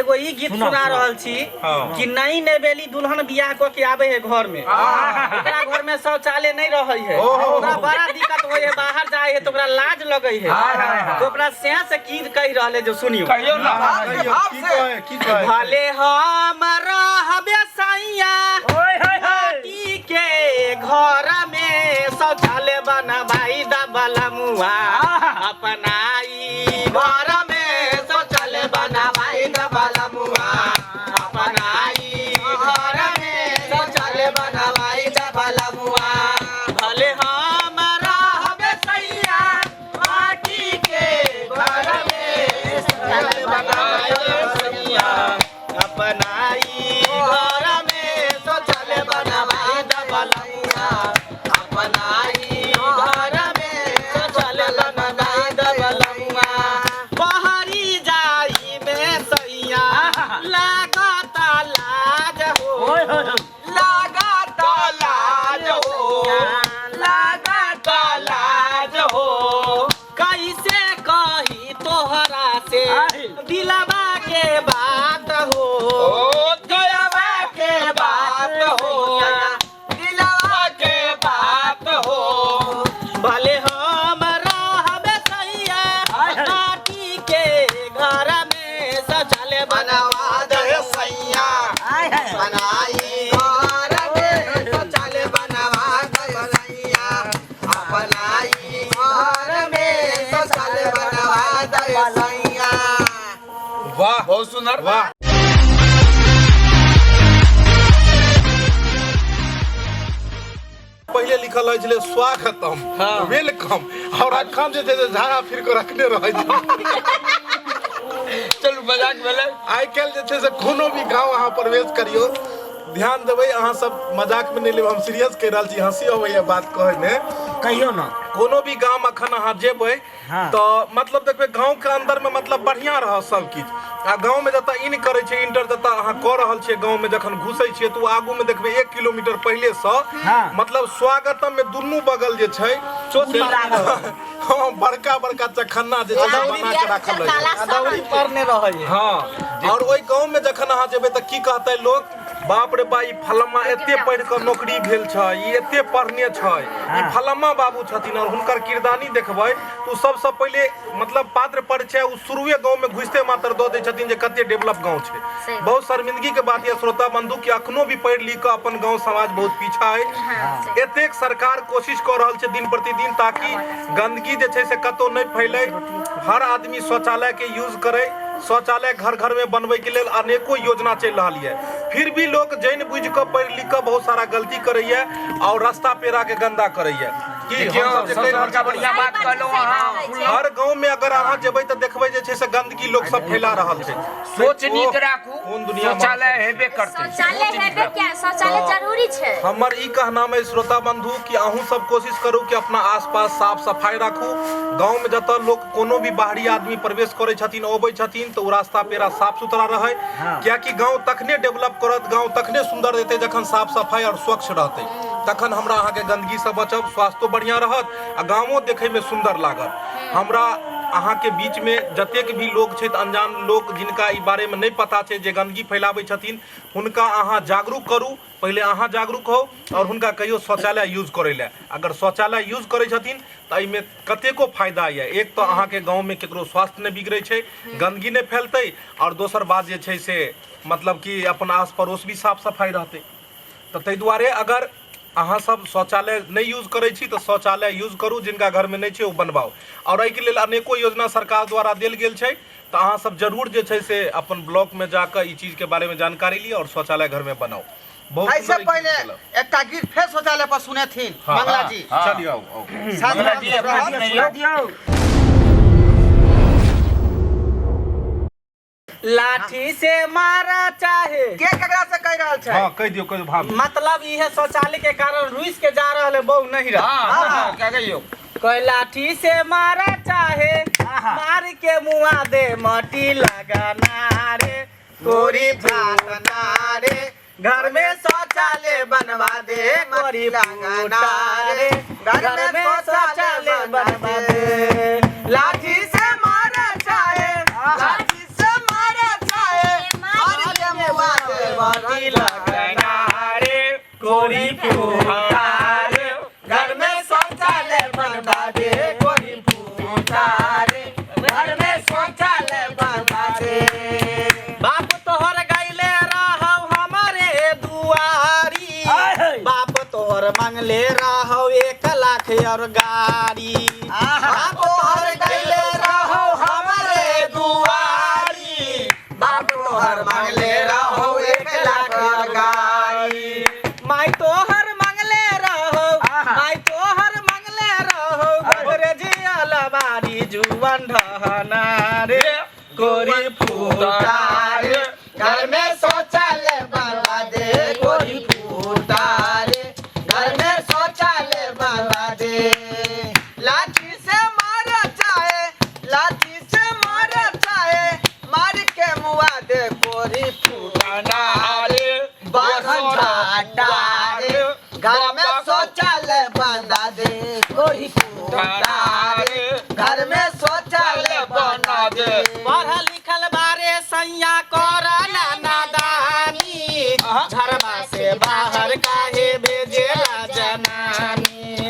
एगो ई गीत सुना रहल छी कि नई नवेली दुल्हन बियाह कऽ के आवे है घर में, ओकरा घर में शौचालय नहीं रहे है, ओकरा बड़ा दिक्कत होय है, बाहर जाए है तो ओकरा लाज लगे है, तो अपना सेह से की कहि रहल है जो सुनियो। कहियो ना। कहियो, की कहे, की कहे? भले हम रहबे सैया माटी के घर में, शौचालय बनवाई दबल मुआ अपनाई घर में, शौचालय बनवाई दबल मुआ अपनाई घर में, शौचालय बनवाई दबल मुआ। भले हम रहबे सैया माटी के घर में, शौचालय बनवाई सैया अपनाई घर में, शौचालय बनवाई दबल मुआ अपनाई घर में, शौचालय बनवाई दबल मुआ। बहरी जाई में सैया लागत लाज हो, लागत लाज हो, लागत लाज हो, कैसे कही तोहरा से दिलवा के बात हो, ओ दिलवा के बात हो, दिलवा के बात हो। भले हम रहबे सैया माटी के घर में, शौचालय बनवा दे सैया बनाई घर में, शौचालय बनवा दे सैया अपनाई घर में, शौचालय बनवा दे सैया। वाह, बहुत सुंदर, वाह। पहिले लिखल रहै छलै स्वागतम, welcome, और अखन जे छै से झाड़ा फिर के रखने रहै छै। चलू, मजाक भेलै। आइ काल्हि जे छै से कोनो भी गाँव अहाँ प्रवेश करियौ, ध्यान देबै अहाँ सब, मजाक में नहि लेब, हम सीरियस कहि रहल छी, हंसी अबैया बात कहै में। कहियो ना। कोनो भी गाम अखन अहाँ जेबै तऽ मतलब देखबै गाँव के अंदर में मतलब बढ़िया रहत सब किछु, आ गाँव में जतऽ इन करै छै, इंटर जतऽ अहाँ कऽ रहल छियै, गाँव में जखन घुसै छियै तऽ ओ आगू में देखबै 1 किलोमीटर पहिले सँ मतलब स्वागतम में दुनू बगल जे छै हाँ, बड़का बड़का चखन्ना जे छै से बना के राखल रहै छै। अदौरी पड़ने रहै है। हाँ, और ओहि गाँव में जखन अहाँ जेबै तऽ की कहतै लोक, बाप रे बा, ई फलम्मा एते पढ़ि कऽ नौकरी भेल छै, ई एते पढ़ने छै, ई फलम्मा बाबू छथिन। और हुनकर किरदानी देखबै तऽ ओ सबसँ पहिले मतलब पात्र परिचय ओ शुरुए गाँव में घुसिते मात्र दऽ दै छथिन जे कते डेवलप गाँव छै। बहुत शर्मिंदगी के बात यऽ श्रोता बंधु कि अखनो भी पढ़ि लिख कऽ अपन गाँव समाज बहुत पीछा अइ। एतेक सरकार कोशिश कऽ रहल छै दिन प्रतिदिन ताकि गंदगी जे छै से कतौ नहि फैलै, हर आदमी शौचालय के यूज करै, शौचालय घर घर में बनबै के लेल अनेको योजना चलि रहल यऽ, फिर भी लोक जानि बुझि कऽ पढ़ि लिख कऽ बहुत सारा गलती करैया और रास्ता पेड़ा के गंदा करैया। की देखियौ, हमसब जे कहि सबसँ रहल बड़का छी, बढ़िया बात कहलहुँ अहाँ। हर गाँव में अगर अहाँ जेबै तऽ देखबै जे छै से गंदगी लोक सब फैला रहल छै। सोच नीक राखू, कोन दुनिया में शौचालय हेबे करतै। शौचालय सोच नीक हेबे राखू। क्या, शौचालय जरूरी छै। हमर ई कहनाम अइ श्रोता बंधु कि अहूँ सब कोशिश करू कि अपना आसपास साफ सफाई राखू। गाँव में जतऽ लोक कोनो भी बाहरी आदमी प्रवेश करै छथिन, अबै छथिन, तऽ ओ रास्ता पेड़ा साफ सुथरा रहै, कियाकि गाँव तखने डेवलप करत, गाँव तखने सुन्दर हेतै जखन साफ सफाई और स्वच्छ रहतै। तखन हमरा अहाँके गंदगीसँ बचब, स्वास्थ्यो बढ़िआँ रहत आ गाँवो देखैमे सुन्दर लागत। हमरा अहाँके बीचमे जतेक भी लोक छथि, अनजान लोक जिनका ई बारेमे नहि पता छै, जे गंदगी फैलाबै छथिन, हुनका अहाँ जागरूक करू। पहिले अहाँ जागरूक होउ आओर हुनका कहियौ शौचालय यूज करै लए। अगर शौचालय यूज करै छथिन तऽ एहिमे कतेको फायदा यऽ। एक तऽ अहाँके गाँवमे ककरो स्वास्थ्य नहि बिगड़ै छै, गंदगी नहि फैलतै, आओर दोसर बात जे छै से मतलब कि अपन आस पड़ोस भी साफ सफाइ रहतै। तऽ ताहि दुआरे अगर अहाँ सब शौचालय नहि यूज करै छी तऽ शौचालय यूज करू, जिनका घरमे नहि छै ओ बनबाउ। आओर एहिके लेल अनेको योजना सरकार द्वारा देल गेल छै, तऽ अहाँ सब जरूर जे छै से अपन ब्लॉकमे जाकऽ ई चीजके बारेमे जानकारी लिअ आओर शौचालय घरमे बनाउ। बहुत एहिसँ सुन्दर ई गीत पहिले छलए। एकटा गीत फेर शौचालय पर सुनेथिन हाँ, मंगला जी। हाँ। चलियौ, आउ आउ। साथ मंगला जी, रहत। अपना सुनैयौ। सुना दियौ। लाठी से मारा चाहे के केकरा से कहि रहल छै? हाँ, कहि दियौ, कहि दियौ भाभी। मतलब इहे शौचालय के कारण रुस के जा रहल है, बहु नहीं रहा। हाँ, हाँ, क्या कहियौ? कोई लाठी से मारा चाहे मार के मुआ दे मटी लगाना रे, कोरी फाटना रे, घर में शौचालय बनवा दे, कोरी लगाना रे, घर में शौचालय बनवा दे। लाठी से मारा चाहे, लाठी से मारा चाहे, पति लगना रे कोरी फूटा रे, घर में शौचालय बनवा दे कोरी फूटा रे, घर में शौचालय बनवा दे। बाप तोहर गईले रहौ हमारे दुआरी, बाप तोहर मांगले रहौ 1 लाख और गाड़ी। बाप तोहर गईले रहो हमारे दुआरी, बाप तोहर मांगले रहो 1 लाख गाड़ी। माई तोहर मांगले रहो, माई तोहर मांगले रहो गोदरेज अलमारी। जुवन ढहना रे गोरी फूटा रे, घर में शौचालय बनवा दे गोरी फूटा रे, घर में शौचालय बनवा दे। लाठी से मारा चाहे, लाठी से मारा चाहे, मार के मुआ दे गोरी फूटा रे, बाघन झाटा रे, घर में शौचालय बना दे गोरी फूटा रे, घर में शौचालय बना दे। पढ़ल लिखल बारे सैया कर नादानी, घरवा से बाहर काहे भेजेला जनानी।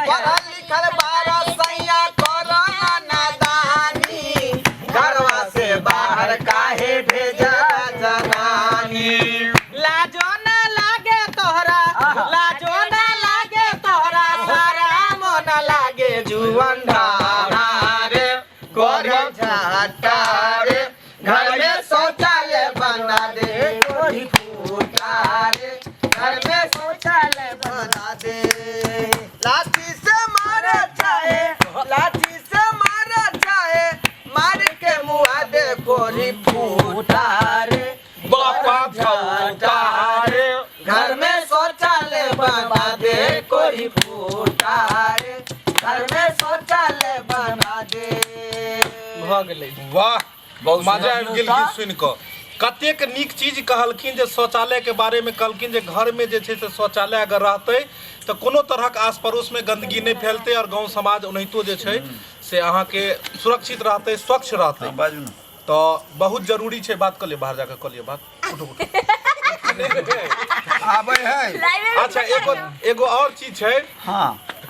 पढ़ल लिखल बारा सैया करना नादानी, घरवा से बाहर काहे भेजा जनानी। लाजो न लागे तोहरा, लाजो न लागे तोहरा, सारा मन लागे जुवन ढाना रे गोरे झाटा रे, घर में शौचालय बना दे गोरी फूटा रे, घर में शौचालय बना दे। लाठी से मारा चाहे, लाठी से मारा चाहे, मार के मुआ दे गोरी फूटा रे, बापा झूठा रे, घर में शौचालय बना दे कोरी फूटा रे, घर में शौचालय बना दे। भऽ गेलै। वाह, बहुत मजा आबि गेल गीत सुनि कऽ। कतेक नीक चीज कहलखिन जे शौचालय के बारे में कहलखिन जे घर में जे छै से शौचालय अगर रहतै तऽ कोनो तरहक आस पड़ोस में गंदगी नहि फैलतै और गाँव समाज ओनाहितो जे छै से अहाँके सुरक्षित रहतै, स्वच्छ रहतै। बाजू ने। तऽ बहुत जरूरी छै। बात कऽ लिअ, बाहर जाकऽ कऽ लिअ बात। उठू, उठू। आबै है। अच्छा, एगो एगो और चीज छै।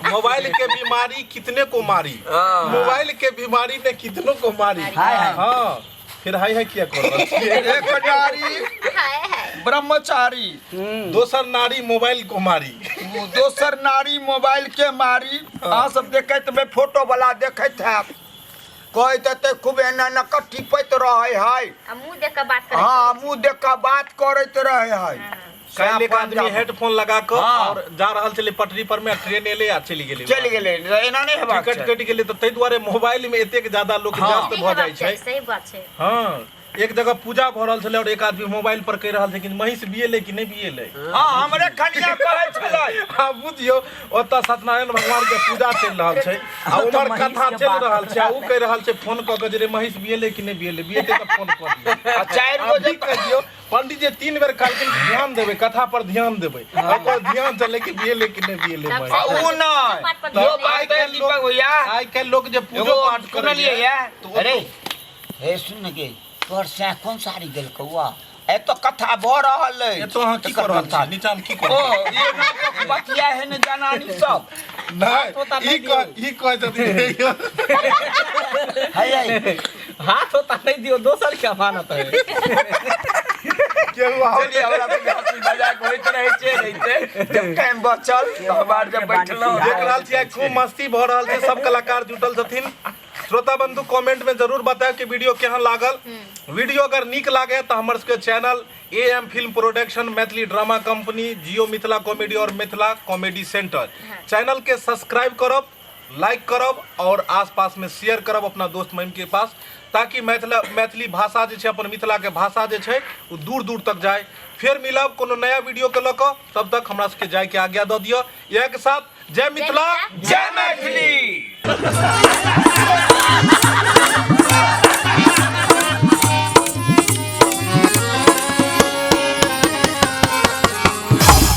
मोबाइल के बीमारी कितने को मारी, मोबाइल के बीमारी ने कितनों को मारी। हाय, हाय। हाँ, फिर हाय हाय किया कर रहल छियै? एक नारी हाय हाय। ब्रह्मचारी, दोसर नारी मोबाइल को मारी। दोसर नारी मोबाइल के मारी। अहाँ सब देखैत में फोटो वाला देखैत हैब, कहैत हेतै खूब एना एना कऽ टिपैत रहै है। आ मुंह देख के बात करै। हाँ, मुँह देख कऽ बात करैत रहै है। काल्हि एक आदमी हेडफोन लगा कऽ और जा रहल छलै पटरी पर में, ट्रेन एलै आ चलि गेलै। चलि गेलै। एना नहि हेबाक टिकट चाही। कटि गेलै। तऽ ताहि दुआरे मोबाइल में एतेक ज्यादा लोक व्यस्त नहि भऽ जाइ हेबाक छै। चाही, सही बात छै। हाँ, एक जगह पूजा भऽ रहल छलै और एक आदमी मोबाइल पर कहि रहल छै कि महीष बिएलै कि नहि बिएलै। हाँ, हमरे खनिया कहै छलै। आ बुझियौ, ओतऽ सत्यनारायण भगवान के पूजा चलि रहल छै आ उम्हर कथा चलि रहल छै आ उ कहि रहल छै फोन कऽ के जे रे महीष बिएलै कि नहि बिएलै, बिएतै तऽ फोन कऽ दियौ। आ चारि गो अभी कहि दियौ। पंडित जी 3 बेर कहलखिन कि ध्यान देबै, कथा पर ध्यान देबै। ओकर ध्यान चलै कि बिएलै कि नहि बिएलै तब महीष। आ उ नहि पाठ पर तऽ यो ध्यान बात आइ है काल्हि दीपक भैया। आइ काल्हि लोक जे पूजो एगो पाठ करैए सुनलियै या तऽ ओ अरे हे, सुन गे, तोहर सैं कोन साड़ी देलकौ? आ एतो कथा भऽ रहल अछि। एतऽ अहाँ की कऽ रहल छी? नीचा मे की कऽ ओ रहल छी? ये नाटक बतिया है ने जनानी सब। नहि, ई कह, ई कहै छथिन। है है। हाथ होता नहीं दियो, दोसर के अमानत है। केहू आओ। चलिए, हमरा सबके हँसी मजाक होइत रहै छै रहिते। जब टाइम बचल तऽ हम आर जब बैठलहुँ। देख रहल छियै, खूब मस्ती भऽ रहल छै, सब कलाकार जुटल छथिन। श्रोता बंधु, कमेंट में जरूर बतायब कि वीडियो केहन लागल। वीडियो अगर नीक लागे तऽ हमर सबके channel A M film production, Maithili drama company, Jio Mithila comedy और मिथिला कॉमेडी सेंटर चैनल के सब्सक्राइब करब, लाइक करब और आसपास में शेयर करब अपना दोस्त महिम के पास, ताकि मैथिला मैथिली भाषा जे छै, अपन मिथिला के भाषा जे छै, ओ दूर दूर तक जाय। फेर मिलब कोनो नया वीडियो के लऽ कऽ, तब तक हमरा सबके जायके आज्ञा दऽ दिअ। इएह के साथ जय मिथिला, जय मैथिली।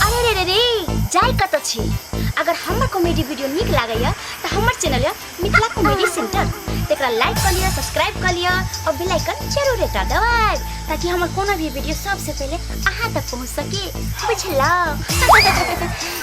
अरे रे रे रे, जाय कतऽ छी? अगर हमर कॉमेडी वीडियो नीक लागैया तऽ हमर चैनल यऽ मिथिला कॉमेडी सेंटर। तेकरा लाइक कर लिअ, सब्सक्राइब कर लिअ और बेल आइकन जरूर एकरा दबाएब ताकि हमर कोनो भी वीडियो सबसे पहले अहाँ तक पहुँच सके। बुझलौ?